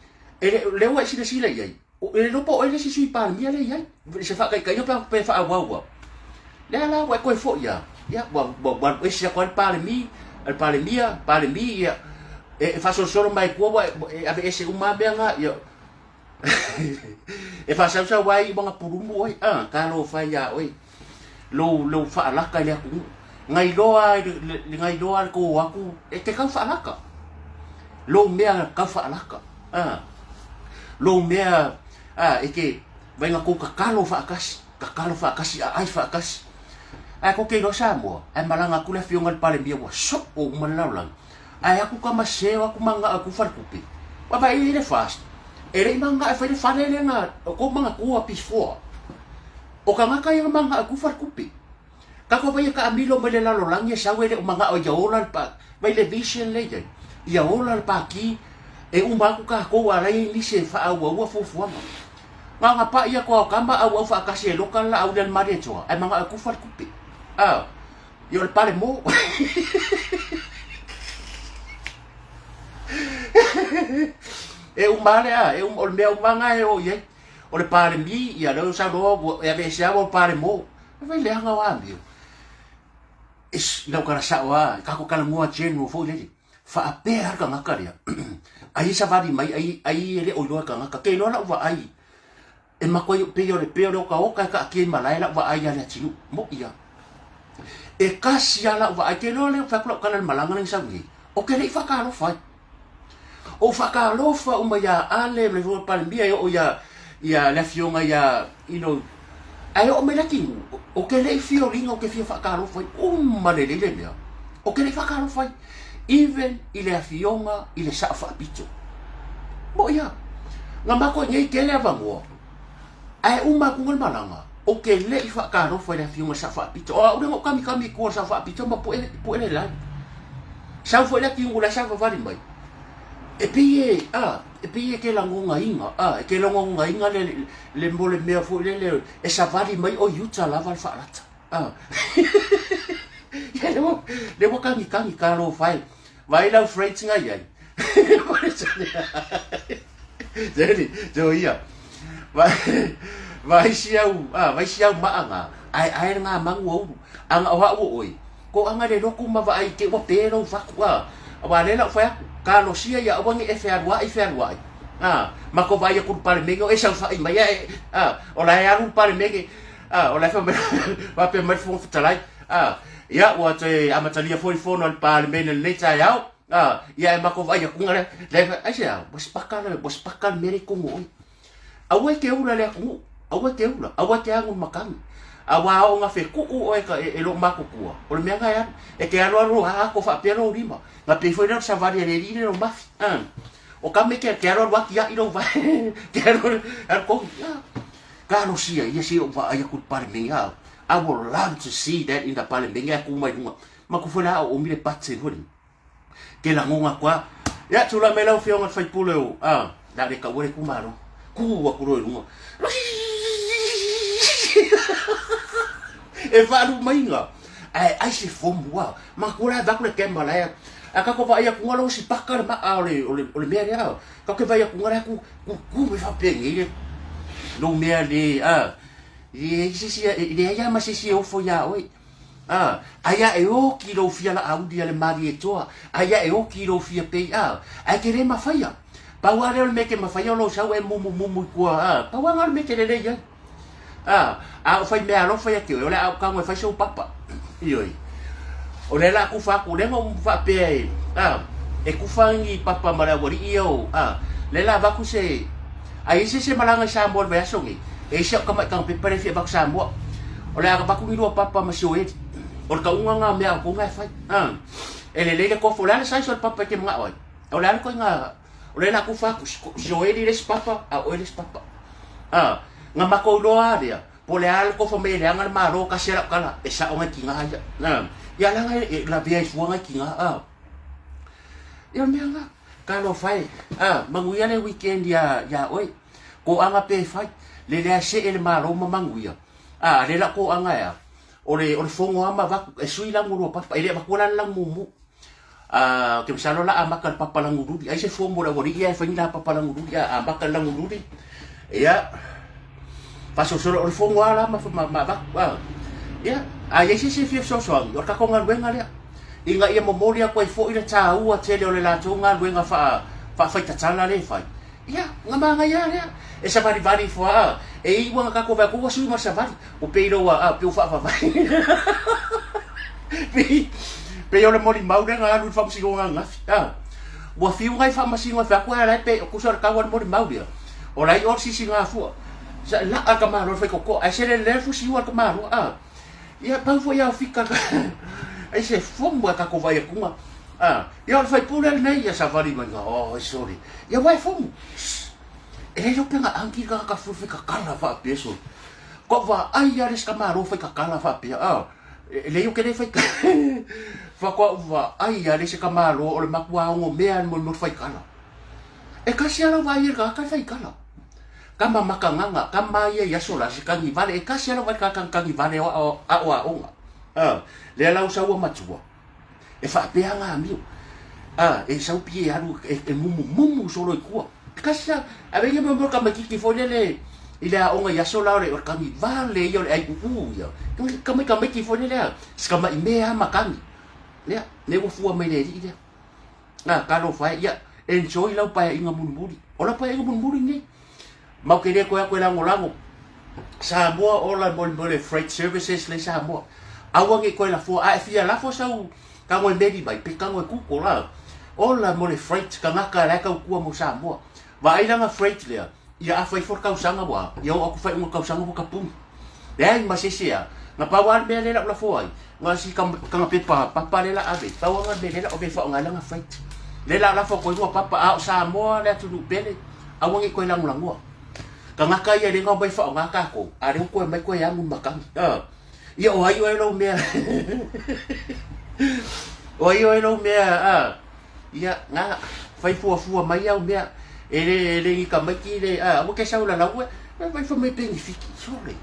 e le, lea ua e silasila i ai, E le iloa po o oe le isi Sui Palemia lea e i ai, i se faataitaiga pe a pe faaauau au. Lea la ua e toe foi lava, ia, ua, ua, ua alu ese atu ai le Palemi, le Palemia, Palemi, ia, e, e faasolosolo mai tua ua e aveese uma lava mea na, ia, e faasausau ai iuga pulumu oe, a, talofa e iā oe, lou, lou faalaka i le atunuu. Na iloa lava, na iloa lava le tou o atu, e te tau faalaka. Lou mea tau faalaka. A, lou mea, a, e te, vai na tou tatalo faatasi, tatalo faatasi, aai faatasi. Ae tou te iloa Samoa, ae malaga atu le afioga i le Palemia ua soo uma le lalolagi. Ae atu tama sē o atu manao e tufa le tupe. Ua vaai i ai le FAST, e le i manao e fai le fale lea na tou manatua before. O tagata ia na manao e tufa le tupe. Tatou vai e taamilo mai le lalolagi e sau e le o manao ia ola le pa, vai le vision lea i ai, ia ola le pati, e uma atu tatou a la e i ai nisi e faaauaua fuafuaga. Na ona pai atu lava o tama auau faatasi e loka le laau lea i le Malietoa, ae manao e tufa le tupe. A, ia o le pale mo. E uma lava le a, e uma, o le mea uma lava lena e o i ai. O le Palemi, ia lea ua saunoa e aveese lava o Palemo. E fai leaga o amio. Eish, lau tala sao lava, tatou talanoa general foi lele. Faapea le tagata lea, ai e savali mai, ai, ai e le o iloa e tagata. Ke iloa lau vaai, e matua i pei o le pei o le otaota e taatia i malae lau vaai ia le atunuu. Moʻi lava. E kasi lava lau vaai, ke iloa lea fai atu lau tala i le malaga lea na sau nei, ou te le i faatalofa ai. Ou faatalofa uma iā Ale ma le Afioga i le Palemia e oo ia ia le Afioga ia you know ae oo mai le atinuu ou te le i fia oliga ou te fia faatalofa ai uma lelei le mea ou te le i faatalofa ai even i le Afioga i le Sao Faapito. Moʻi a. Na matou i nei tele avanoa Ae uma atu le malaga, ou te le i faatalofa i le afioga i le Sao Faapito. O au lea na ou kamikami i tua o le Sao Faapito ma pue, pue le lai. Sau foi le atiugu la sa vavali mai. E pei e, a, e pei e ke lagonaina, a, e ke lagonaina le, le, le mo le mea foi lele e savali mai o i uta lava le faalata. A. Ia le ua, le ua kagikagi talofa e. Vaai lau freight nga i ai. Jeli, jo ia. Vai si au, ah, vai si au maa nga. Ai ai nga mangu au. Anga o hau oi. Ko anga le loku ma vaai ke ua pe lou faku a. Wa le lau fai aku. Ka losia ia aua nge e fealuai fealuai. Ah, ma ko vai aku pale menge o e sau fai mai e ah, o la e alu pale menge. Ah, o la e fa mai wa pe mai Fofoga Fetalai. A, ia, ua toe amatalia foi le fono a le Palemene i lenei taeao. A, ia e matou vaai atu le, le, aisea, ua sipaka le, ua sipaka le mea lea i totonu o oe. Aua e te ula le atunuu, aua e te ula, aua e te agu i le matagi. Aua a oo ina fetuu oe e, e, e lou matutua, o le mea na e alu, e te alualu ato faapea lou lima, na pei foi lea o le savali a le alii le lou mafi. A, o ka mea te alualu atia'i lou vae, te alualu, alu tonu, ia. Talosia ia se i ou vaai atu i le Palemene, a, I would love to see that in the Palemene ae tu mai luga. Maku foi la o omi le budget foi. Ke lagona atu a. Ia, tulai mai lau Afioga i le sui usufono o, a, le a le taua le itumalo. Tu atu loa i luga. E faalumaina. Ae ai se fomu a. Maku la e vaai atu le camera la e. A tatou vaai atu la ua sipaka le maa o le, o le, o le mea lea. Tatou te vaai atu la ku, ku, ku me faapenei le, lou mea le, a. E leai se isi, e leai lava ma se isi e ofo iā oe. A, aia e oki lou fia laauli a le Malietoa, aia e oki lou fia pei, a, ae te le mafaia. Pau lava lea o le mea e te mafaia o lou sau e mumumumu i tua, a, pau lava lena o le mea e te lelei ai. A, a o fai mea alofa ia te oe, o le a ou tago e fai sou papa. Ioe. O lea la a kufa atu, o lea na ou faapea e, a, e kufa ni papa ma le aualii ia o, a, lea la avatu se, A i ai se isi e malaga i Samoa i le vaiaso nei, e i ai si au tamaitanga pepa lea e fia avatu Samoa. O le a avatu ni lua papa ma si oeli. O le tauga lena o mea a outou na e fai. A, e lelei le kofo. O le a le size o le papa e te manao ai? O le a le ituaiga, o lea o le a tufa atu, si oeli le isi papa, a o oe le isi papa. A, na matou iloa lava lea, po o le a le tofa mai e leaga le Malo, tasi lava lau tala, e sao nai tina ia. A, ia leaga e lavea ai fua nai tina, a. Ia o le mea lena. Talofa e, a, manuia le weekend iā, iā oe. Kōaga pea e fai. Lele a see le Malo ma manuia. A, a le la kōaga e a. O le, o le fono a ma avatu, e sui lagu lua papa, e le avatua la le lagu mumu. A, ke masalo la amata le papa lagu luli. Ai se fomo le aualii ia e fai ni la papa lagu luli, a, amata le lagu luli. Ia, faasolosolo, o le fono a la ma, ma, ma avatu, a. Ia, a i ai se isi e fia fesoasoani, o le tatou galuega lea. Ina ia momoli atu ai foi le taua tele o le latou galuega faa, faafaitatala lea e fai, ia, na manaia lava lea. E savalivali ifo lava, e iu lava na tatou vaai atu ua sui ma le savali, ua pei loa, a, pei ua faavavai. Pei, pei o le molimau lea na alu i le faamasinoga ananafi, a. Ua fiu nai faamasino e fai atu, ae la e pei, tusa o le tau a le molimau lea, o la e i o le sisigafua. Sa laa le tamaloa i le faitotoa, ae selelele le fusiua a le tamaloa, a. Ia pau foi a fika ai se fomu a tatou vai atu a ia o le faipule lenei ia savali mai na oh sorry ia wai fomu e le pe nga angi ka ka fu fika kala fa peso ko va ai ia le ska malo fai ka kala fa pia a e le yo ke le fai fa ko va ai ia le ska malo o le makua ongo mea mo mo fai kala e kasi ala vai ka ka fai kala Kama makagaga, kama ia i aso la se kagivale, e kasi ala wai ka kagivale o aoaoga. A, lea lau saua matua, e faapea nga amio. A, e sau pie alu e, e mumu mumu solo i kua. E kasi a, a venga mo mo kamaititi foi lele i le aoga i aso la o le o le kagivale ia o le ai uu ia. Kama kamaiti foi lele a, se kamaʻi mea makagi. Lea, lea ua fua mai le alii lea. A, talofa e, ia, enjoy lau paeaiga mulimuli. O lau paeaiga mulimuli lenei. Mau ke le koe atu e lagolago. Samoa ola mo mo le freight services le Samoa. Aua nge koe lafoa, a e fia lafo sau kago e meli mai, pe kago e kuko la. Ola mo le freight kagaka la e tautua mo Samoa. Vaai lana freight lea, ia afa ifo le tausaga ua, ia oo atu faaiuga o le tausaga ua tapuni. Leai ma se isi a, na pau lava le mea lea la ou lafo ai, na si kana pepa papa lea la ave, pau lava le mea lea la ave e faaaoga ai lana freight. Lea la lafo atu ai lua papa, a o Samoa le atunuu pele, aua ne i toe lagolagoa. Tagata ia lea na omai e faaaoga tatou, a lea ua toe omai toe alu i le matagi. Ia o ai oe lou mea O ai oe lou mea a Ia na fai fuafua mai au mea E le e le ni tamaiti le a Aua ke sau lalau e Vai fai mai penefiti Sole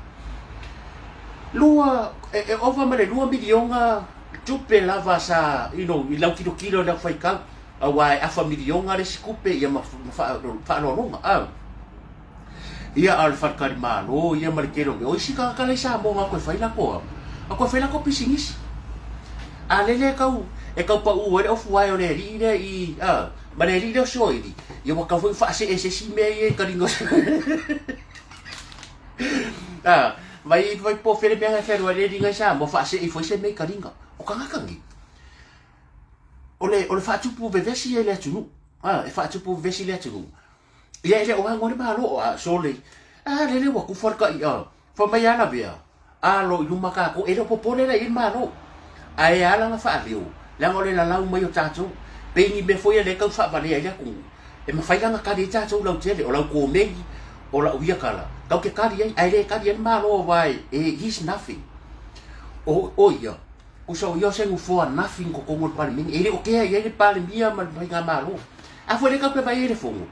Lua e, e ova ma le $2 miliona tupe lava sa you know, i lau tilotilo i lau faitau aua e afa miliona le isi tupe ia ma, ma faaaloaloga a Ia a o le faletalimalo ia ma le tele o mea. O isi tagata la i Samoa na toe fai latou a, na toe fai latou pisinisi. A lele e tau, e tau pau ai le ofu ae o le alii lea i, a, ma le alii lea o Sioeli, ia ua tatau foi ona faasee se isi mea ia i taliga o A, vai, vai po fele mea na e fealuai le alii na i Samoa, faasee ifo ai se mea i taliga. O tagata nei, o le, o le faatupu vevesi ia i le atunuu. A, e faatupu vevesi le atunuu. Ia e le o ago le Malo, a sole, a lele ua tufa le tai, a, fai mai a lavea, alo i luma tatou, e le o popole la i ai le Malo. Ae a lana faaleo, leaga o le lalau mai o tatou, pei ni mea foi ia lea e tau faavalea ai le atunuu, e mafai la ona tali ai tatou lautele, o lau komeni, o lau ia tala, tatou te tali ai, ae le tali ai le Malo aua e, he's nothing. O, o ia, tusa o ia o se nofoa nothing i totonu o le Palemene, e le o kea i ai le Palemia ma le Faigamalo. A foi lea tatou te vaai ai i le Fono,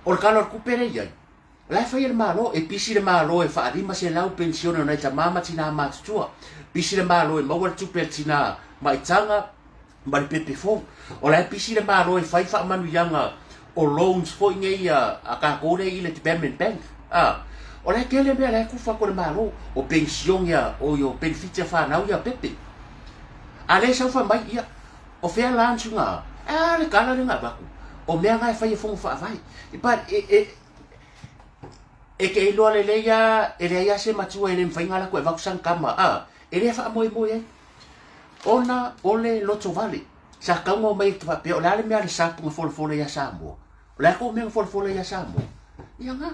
o le Tala o le Tupe lea e i ai, o la e fai e le Malo, e pisi le Malo e faa-500 penisione o nai tama ma tinā matutua, pisi le Malo e maua le tupe a le tinā maitaga ma le pepe fou. O la e pisi le Malo e fai faamanuiaga o loans foi nei a tatou lea i le Development Bank. A, o la e tele mea la e tufa atu e le Malo, o penisione a, oi o penefiti a fanau ia a pepe. A lea e sau fai mai, ia, O fea la ansuga a le tala lea na avatu? O mea na e fai e Fono Faavae. But e, e, e te iloa lelei a, e leai a se matua e le mafai ona alu atu e avatu sana tama, a, e le faamoemoe ai. Ona o le lotovale, sa tatau ona omai faapea o le a le mea a le SAP na folafola ia Samoa? O le a kou mea na folafola ia Samoa? Ia na.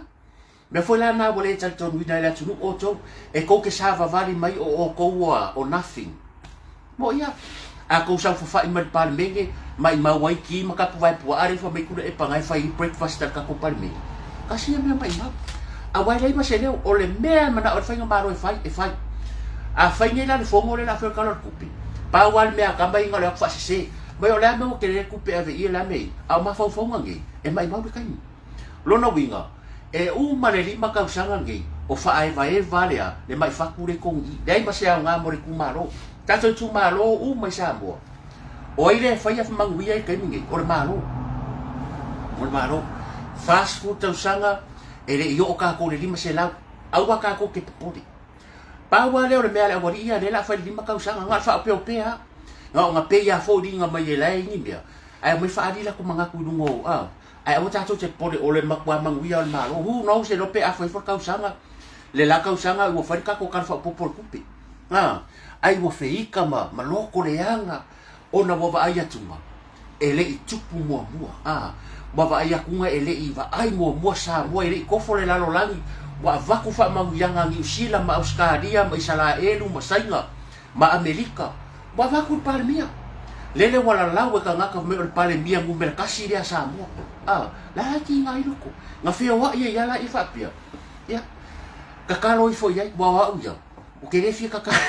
Mea foi la na ua le talitonuina e le atunuu outou, e tou te savavali mai o outou ua o nothing. Mo ia, a tou saofafai mai le Palemene, maimau ai ki ma tapu vae puaa le fai mai kula e panga e fai ai breakfast a le tatou Palemene. Kasi ia mea maimau. Aua e leai ma se leo, o le mea e manao ai le faigamalo e fai, e fai. A fai nei la le fono lea o le a fai o le Tala o le Tupe, pau lava le mea a tama ia na o le atu faasese. Mai o le a mea ua tele ai le tupe e ave i ia, le a mea ia. A o mafaufauga nei, e maimau le taimi. Lona uiga, e uma le 5 tausaga lenei o faaevaeva le a le mai fatu le tonu i, leai ma se aoga mo le itumalo. Tatou itumalo uma i Samoa, o ai lea e faia manuia i le taimi nei? O le Malo. O le Malo. 40 tausaga e le i oo tatou i le 500, aua tatou te popole. Pau lava lea o le mea a le aualii ia, lea o le a fai i le 5 tausaga, na o le faaopeopea lava. Na o na pei lava foliga mai e la e i ni mea, ae omai faaali latou manatu i luga o, a. Ae aua tatou te popole o le matua manuia o le Malo. Who knows e iloa pe a fai ifo le tausaga, le la tausaga ua fai le tatou Tala Faaopoopo o le Tupe. A, ai ua feika ma, ma loto leaga ona ua vaai atuga e le i tupu muamua. A, ua vaai atuga e le i vaai muamua Samoa, e le i tofo le lalolagi, ua avatu faamanuiaga a Niu Sila ma Ausetalia ma Isalaelu ma Saina ma Amerika, ua avatu i le Palemia. Lele ua lalau e tagata fai mai o le Palemia numera tasi lea a Samoa. A, la e tiga ai loko. Na feoai ai lava laia faapea, ia, tatalo ifo i ai, ua o au ia, ou te le fia tatalo.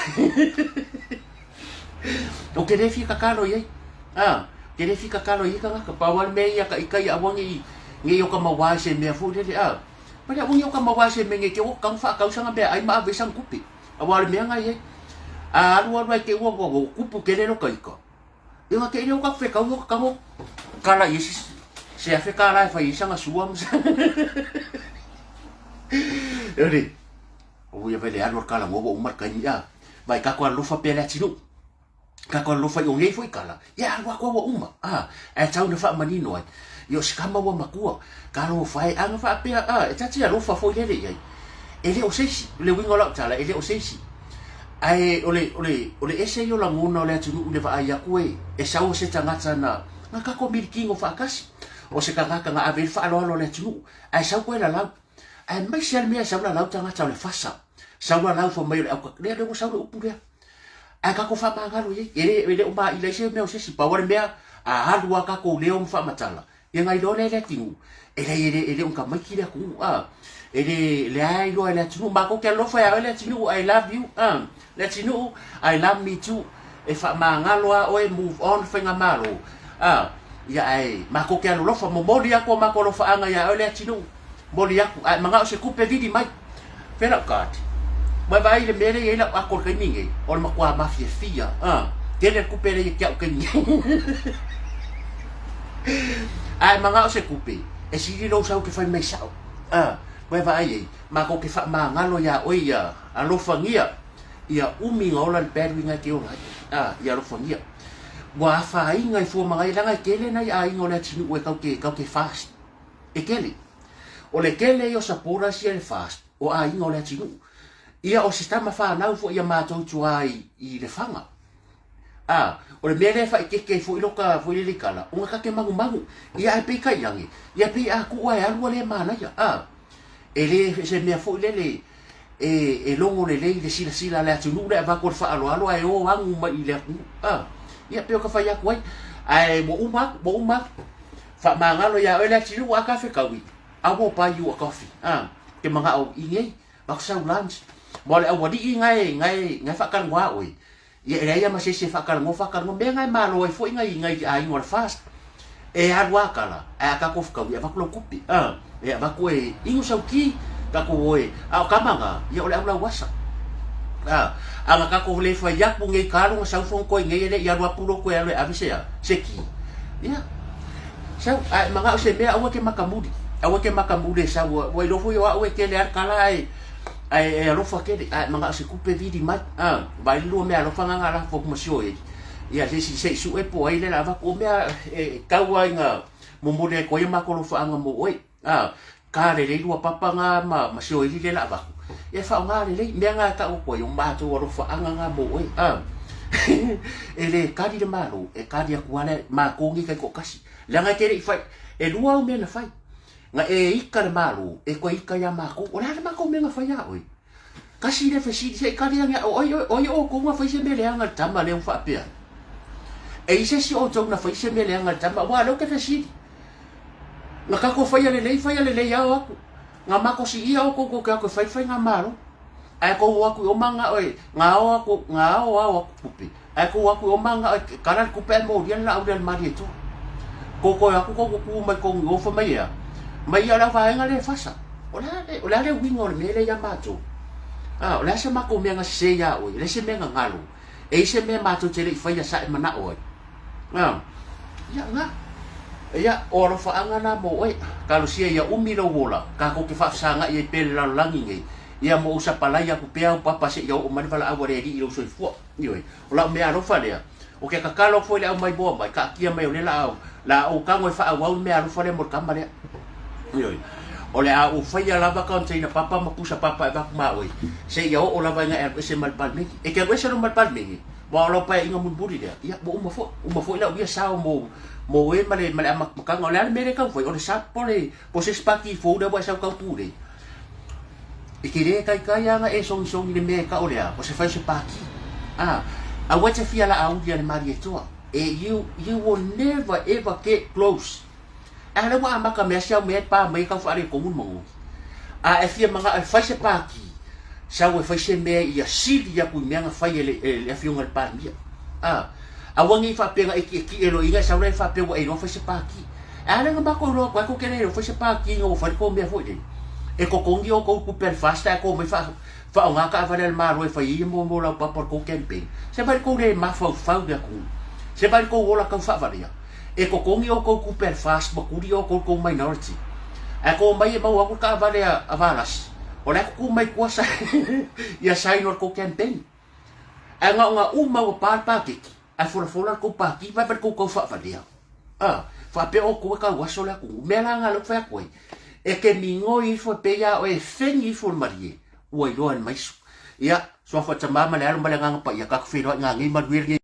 Ou te le fia tatalo i ai. A, ou te le fia tatalo i ai tagata. Pau lava le mea ia ka ika ia aua ne i, ne i o ka maua ai se mea foi lele, a. Pale aua ne i o ka maua ai se mea ne i te ua tatau ona faatau sana meaai ma ave ai sana tupe. Aua o le mea na i ai, a alu alu ai te ua ua ua kupu tele lo ka ika. Ia na te ile o ka whekau o ka tango kala i esi se afe ka la e whai i sanga sua ma Ere, o ia vele alu al kala ngua ua umar kaimi a, vai kako alofa pea le atinu. Kako alofa i o nei foi kala, ia alu aku ua uma, a, ae tau na faamanino ai. Ia o se kama ua matua, ka alofa e aga faapea, a, e tati alofa foi lele i ai. E le o se isi, o le uiga o lau tala, e le o se isi. Ae o le, o le, o le ese ia o lagona o le atunuu i le vaai atu e, e sau o se tagata na, Na kako milikino faatasi. O se tagata na ave i le faaaloalo a le atunuu, ae sau koe lalau. Aemaise lava le mea e sau lalau tagata o le fasa. Sau lalau fai mai o le auka, lea lea ua sau le upu lea. Ae tatou faamagalo i ai. E le, e le o maila ai se mea o se isi. Pau lava le mea, a alu lava tatou leo ma faamatala, ia na iloa lea e le atunuu, e leai e le, e le o ni tamaiti le atunuu, a. E le, lea e iloa e le atunuu. Matou te alofa ia oe le atunuu, I love you, a. Le atunuu, I love me too. E faamagalo lava oe, move on le faigamalo, a. Ia ae matou te alolofa, momoli atu a matou alofaaga ia oe le atunuu. Moli atu, ae manao se tupe vili mai. Fea lau card? Ua e vaai i le mea lea e i ai lau ako i le taimi nei, o le matua mafiafia, a, tele le tupe lea ia te au i le taimi nei. Ae manao se tupe, e sili lou sau ke fai mai sao. A, ua e vaai ai, matou te faamagalo iā oe ia alofagia ia umi ona ola le battery na e te ola ai. A, ia alofagia. Ua afaina i fua manaia, leaga e tele nai aiga o le atunuu e tau te, tau te fast. E tele. O le tele ia o supporters ia i le FAST, o aiga o Leatinuu. Ia o se tama fanau foi ia matou tua i, i Lefaga. A, o le mea lea e faaeteete ai foi loka foi lele i tala, ona ta te magumagu. Ia ae peitai ane, ia pei a tuu a e alu ua le manaia. A, e le se mea foi lele e, e logo lelei le silasila a le atunuu le avatu o le faaaloalo ae o agu mai i le atunuu. A, ia pei o ka fai atu ai. Ae ua uma atu, ua uma atu. Faamagalo iā oe le atunuu a ka fetaui, I will buy you a coffee. A, ke manao i nei, ma sau lunch. Mo le aualii ngae, ngae, ngae faatalanoa oe. Ia e leai lava ma se isi e faatalanoa, faatalanoa. Mea na e malo ai foi nai, nai aiga o le FAST. E alu a tala, ae a tatou fetaui, e avatu lau tupe. A, e avatu e inu sau ti, tatou o e, a o tama na, ia o le aulauasa. A, a na tatou le fai atu nei talu na sau fono nei e le i alu atu loto e alu e ave se a, se ti. Ia, sau, ae manao se mea aua ke makamuli. Aua ke makamuli e sau, ua iloa foi o au e tele a le tala ae, ae e alofa tele, ae manao se tupe vili mai. A, vaai le lua mea alofa na na lafo atu ma si oe. Ia, se isi se i sue po o ai le la avatu. O mea e tau lava ina momoli ai koe ia matou alofaaga mo oe. A, ka lelei lua papa na ma, ma sioili le la avatu. Ia faaaoga lelei, mea na e tau atu ai, o matou alofaaga na mo oe. A, e le kali le Malo, e kali atu lava le matou nei taitoatasi. Leaga e te le i fai, e lua au mea na fai. Na e ika le Malo, e toe ika iā matou. O le a le matou mea na fai iā oe? Kasi le fesili, se i kali ane au, o ai, o ai outou na fai se mea leaga i le tama lea ua faapea ai? E i se isi o outou na fai se mea leaga i le tama, aua o lea ou te fesili. Na tatou faia lelei, faia lelei ao atu. Na matou siia outou tou te o atu e fai le faigamalo. Ae tou o atu i o manao e, na ao atu, na ao ao atu tupe. Ae tou o atu i o manao e kala le tupe ae molia le laau lea i le Malietoa. Tou toe o atu tou tu mai tou i o fai mai ea, mai ia o le au vaega lea e fasa. O le a le, o le a le uiga o le mea lea ia matou? A, o le a se matou mea na sese iā oe? E leai se mea na galo. E i ai se mea matou te le i faia sa e manao ai? A, ia, na. Ia, o alofaaga na mo oe. Talosia ia umi lou ola, tatou te faafesagai ai pea i le lalolagi nei. Ia mo ou sapalai atu pea au papa seia oo mai le valaau a le Alii i lou soifua. Ioe, o lau mea alofa lea, o ke kakalo atu foi le au maimoa mai, kaatia mai o lea la au, la ou tago e faaauau le mea alofa lea mo le tama lea. Ioe, o le a ou faia lava container papa ma pusa papa e avatu ma oe, seia oo lava ina e alu ese ma le Palemene. E te alu ese loa ma le Palemene, aua o lau paeaiga mulimuli lea, ia, ua uma foi, uma foi lau ia sao mo, mo e ma le, ma le amataga. O le a le mea lea e tau fai, o le sub po o le, po o se isi pati fou lea ua e sau tau tulei. E te le taitai lava ona e sogisogi i le mea e tau o le a, o se fai o se pati. A, aua e te fia laauli a le Malietoa. E, you, you will never ever get close. A lea ua amata mea si au mea e pa mai e tau faaletonu le manogi. A e fia manao e fai se pati, sau e fai se mea ia sili atu i mea na fai e le, e le Afioga i le Palemia. A, aua ne i faapea na e tietie loa i ina e sau la e faapea ua e iloa fai se pati. E a lea na matou iloa atu ai tou te le iloa fai se pati ina ua fai le tou mea foi lele. E totogi outou tupe a le FAST ae tou omai faa, faaaoga taavale a le Malo e fai ai mo, mo laupapa o le tou campaign. Se vaai le tou le mafaufau i le atunuu. Se vaai le tou ola tau faavalea. E totogi outou tupe a le FAST ma tuli outou i le tou minority. Ae tou omai e maua atu le taavale a, a Valasi, o la e tutu mai tua sa, ia sign o le tou campaign. Ae na ona uma ua pa le paketi, ae folafola le tou pati, vae vae le tou tau faavalea. A, faapea outou e tau aso le atunuu. O mea la na lea ou te fai atu ai, e te migoi ifo e pei lava oe e fegi ifo i le malie, ua iloa e le maisu. Ia, Suafa Tama ma le Alo ma le Agaga Paia, tatou feiloai nanei manuia lenei.